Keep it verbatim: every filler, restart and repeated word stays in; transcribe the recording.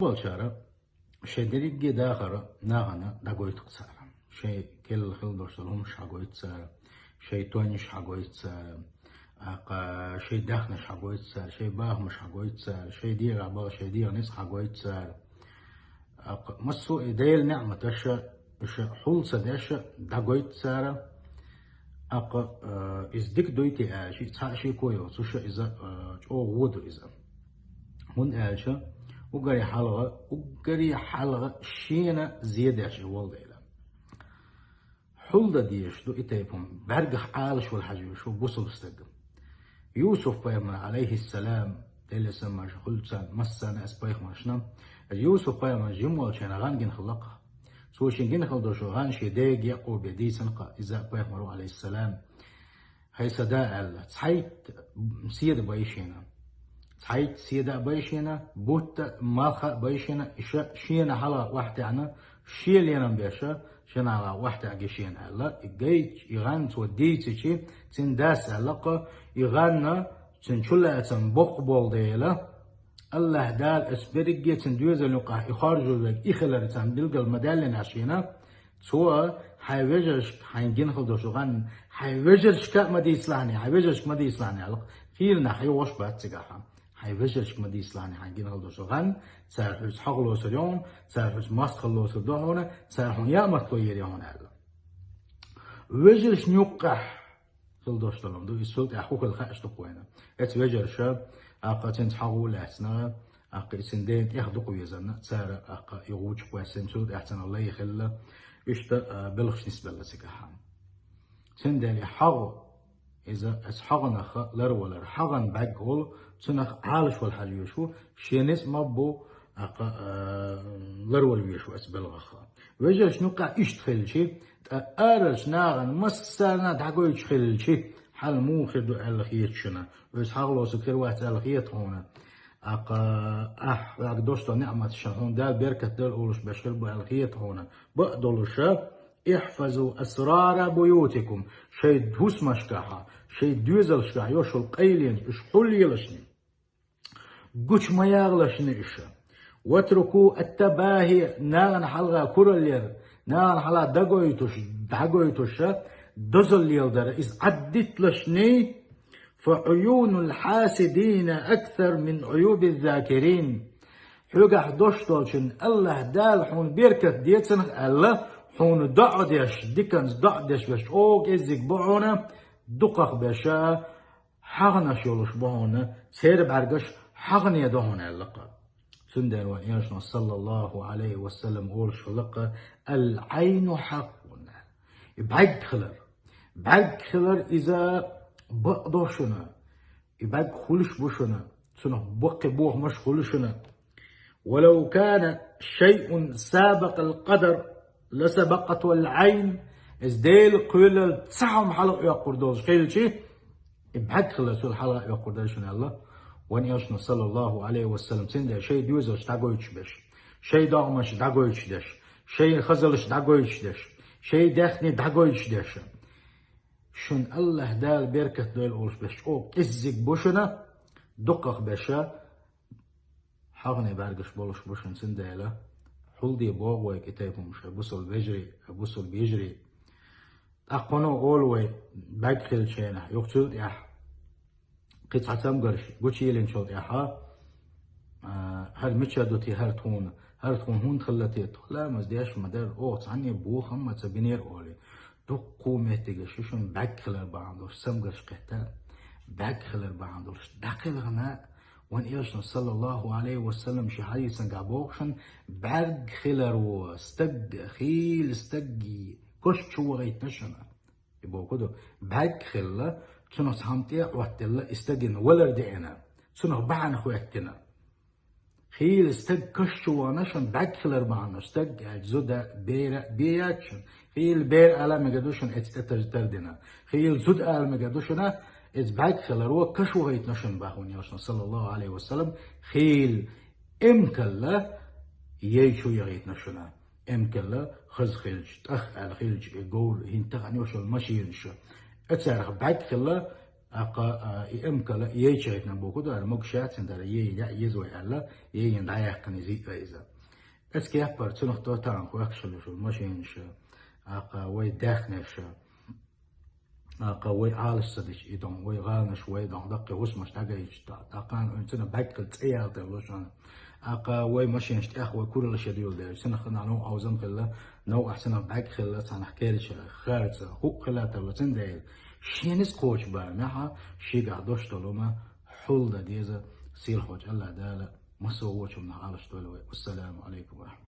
Волчара шайн дерриге дахар нахана дӀагойту цара. Шайн керла хила долуш долу хӀумаш хьагойту цара, шайн тойнаш хьагойту цара, аккха шайн даьхнаш хьагойту цара, шайн бахамаш хьагойту цара, шайн дегӀахь бала, шайн дегӀан ницкъ хьагойту цара. Аккха массо а и Делан неӀматаш, уьш хьул ца деш, дӀагойту цара. Аккха, э, иза дика дуй те аьлча, цхьа а шеко йоцуш, иза, э, чӀогӀа вон ду иза. ХӀунда аьлча уггаре хьалха, уггаре хьалха шена зе деш и волу дела. Хьул дан дезаш ду и тайпа хӀума, бӀаьргах Ӏалаш вала хьажа везаш ву бусалба стаг. Юсуп-пайхамар, алейхиссалам, Делан салам хуьлда цунна, массарна а пайхамаршна, Юсуп-пайхамар жима волчу хенахь гӀан гина хилла-кх. Цо шен гина хила долуш гӀан шен дега якъо бен дийцина-кх иза пайхамаро, алейхиссалам. «ХӀай сан да», аьлла, «цхьайтта седа бай шена. Цхьайтта седа а бай шена, бутт а, малх а бай шена, и ша шена хьалха охьатаьӀна, шен лерам беш, шена хьалха охьатаьӀна шена», аьлла. И гайчу, и гӀан цо дийцичи, цуьнан дас аьлла-кх, и гӀан цуьнан чулацам боккха болу дела, АллахӀ Дала оцу берриге цуьнан доьзална юкъахь и хоржур верг и хилар царна билгал ма даьллинехь шена, цо: «Хьайн вежаршка хьайна гина хила долуш гӀан, хьайн вежаршка а ма дийцалахьний, хьайн вежаршка ма дийцалахьний», аьлла-кх. Хийла нах хьоьгуш бац цигахь. «Хьайн вежаршка ма дийцалахьний хьайна гина хила долуш гӀан, цара хьоьца хьагӀ лоцур ю хьуна, цара хьоьца мостагӀалла лоцур ду хьуна, цара хьуна яа маттахь йийр ю хьуна», аьлла. Вежаршна юккъехь хила долуш долу хӀума ду, иза цул тӀаьхьа хӀун хила хаьаш ду-кх вайна. Эцу вежарша, аккха цуьнца хьагӀ а лаьцна, аккха и цуьнан ден тӀех дукха везарна, цара, аккха и гӀучу кхоьссина, цул тӀаьхьа цуьнан лай хилла, иштта, а, белхаш нисбелла цигахь. Цундела и хьагӀ, иза эцу хьагӀанах ларвалар, хьагӀан бӀаьрг волу, цунах Ӏалаш вала хьажа везаш ву, шен ницкъ ма бу, аккха, а, ларвала везаш ву эцу белхах. Вежаршна юккъехь иштта хилчи, ткъа арарчу нахана массарна а дӀагойтуш хилчи, хьал муха хир ду аьлла хета шуна? Оьшуш хьагӀ лоцург хир вац аьлла хета хьуна? Аккха, ахь, хьоьга долуш долу неӀматашна хьуна Дала беркат дойла олуш беш хир бу аьлла хета хьуна? Бакъдолуша, «ихьфазу асрара буютикум», шайн хӀусамашкахь, шайн доьзалшкахь йолуш йолу къайленаш, уьш хьулъелашний. Гучу ма ягӀалашна уьш. «Ватруку ат-табахи», нахана хьалха кураллера, нахана хьалха дӀагойтуш, дӀагойтуша, дозалла леладара, иза Ӏаддиталашний. «Фа Ӏуюнул хьасидина аксар мин Ӏуюбиз закирин». Хьоьгахь долуш долчун АллахӀ Дала хьуна беркат децанах аьлла, хьуна доӀа деш, диканца доӀа деш берш чӀогӀа кӀеззиг бу хьуна, дукхах берш хьагӀанаш йолуш бу хьуна, церан бӀаьргаш хьагӀане ду хьуна аьлла-кх. Цундела вайн Элчано, саллаллаху Ӏалайхи ва саллам, олуш хилла-кх: «Ал-Ӏайну хьакъун». И бӀаьрг хилар. БӀаьрг хилар иза бакъдо шуна. И бӀаьрг хуьлуш бу шуна. Цунах баккхий бохамаш хуьлу шуна. «Ва лав кана шайъун сабакъал къадар, ла сабакъатул Ӏайн». Иза Делан кхолларал цхьа хӀума хьалха оьккхур долуш хилчи, и бӀаьрг хилар цул хьалха оьккхур дара шуна аьлла вайн Элчано, саллаллаху Ӏалайхи ва саллам. Цундела шайн доьзалш дӀагойтуш берш, шайн догӀмаш дӀагойтуш дерш, шайн хазалш дӀагойтуш дерш, шайн даьхни дӀагойтуш дерш. Шуна АллахӀ Дала беркат дойла олуш берш чӀогӀа кӀеззиг бу шуна, дукхах берш хьагӀане бӀаьргаш болуш бу шуна, цундела хьулде боху вайга и тайпа хӀумаш, хӀай бусалба вежарий, хӀай бусалба йижарий. ТӀаккха кхуно олу вай бӀаьрг хилча хенахь, юха цул тӀаьхьа кхин цхьа цамгарш гучуйиллинчул тӀаьхьа, а, хӀара мичара ду те, хӀара тхуна, хӀара тхуна хӀунда хилла те, тхо ламаз деш ма дара, оха цхьанне бохам а ма ца бинера олий. Дуккха меттигаш ю шуна бӀаьрг хилар бахьана долуш цамгарш кхетта. БӀаьрг хилар бахьана долуш дӀакхелхина, вайн Элчано, саллаллаху Ӏалайхи ва саллам, шен хьадисангахь боху шуна, бӀаьрг хилар ву стаг, хийла стаг каш чу вахийтина шуна. И боху ду, бӀаьрг хилла, цунах цхьамма тӀе а Ӏоттаделла, и стагана валар деана, цунах бахьана хӀоьттина. Хийла стаг каш чу вахана шуна бӀаьрг хилар бахьана, стаг аьлча зуда, бер а бен яц шуна. Хийла бер ала мегар ду шуна, эцу тӀе тар-, тардина. Хийла зуда ала мегар ду шуна, эцу бӀаьрг хиларо каш вахийтина шуна боху вайн Элчано, саллаллаху Ӏалайхи ва саллам, хийла эмкалла яй чу яхийтина шуна. Эмкалла хаза хилча, тӀах аьлла хилча, и говр, хӀинца тахана йолуш йолу машинаш. Эцарах бӀаьрг хилла, ТӀаккха, а, и эмкала, и ячейканах боху дара, могуш яц цуьнан дара, е яа еза вай аьлла, е дӀаяьккхина еза иза. Эцу кеппара цунах тӀе тахана хоьхкуш хилла шу машинаш, тӀаккха вай даьхнаш, тӀаккха вай Ӏалаш ца дича и дон, вай гӀаланаш, вай дон, даккхий хӀусамаш дӀагайча, тӀаккха цунах бӀаьрг хилла цӀе яла тарло шуна. ТӀаккха вай машинаш тӀех вай куралла шадуьйла дела, цунах хана новкъа хьовзам хилла, новкъахь цунах бӀаьрг хилла, цхьаннахь керча, харца, хӀуъа хила тарло, цундела шена ницкъ кхочуш бан мехьа, шегахь дош долу хӀума хьулдан деза, сийлахьчу АллахӀ Дала массо а вочунна Ӏалаш дойла вай. Ассаламу Ӏалайкум ва рахьматуллахӀ.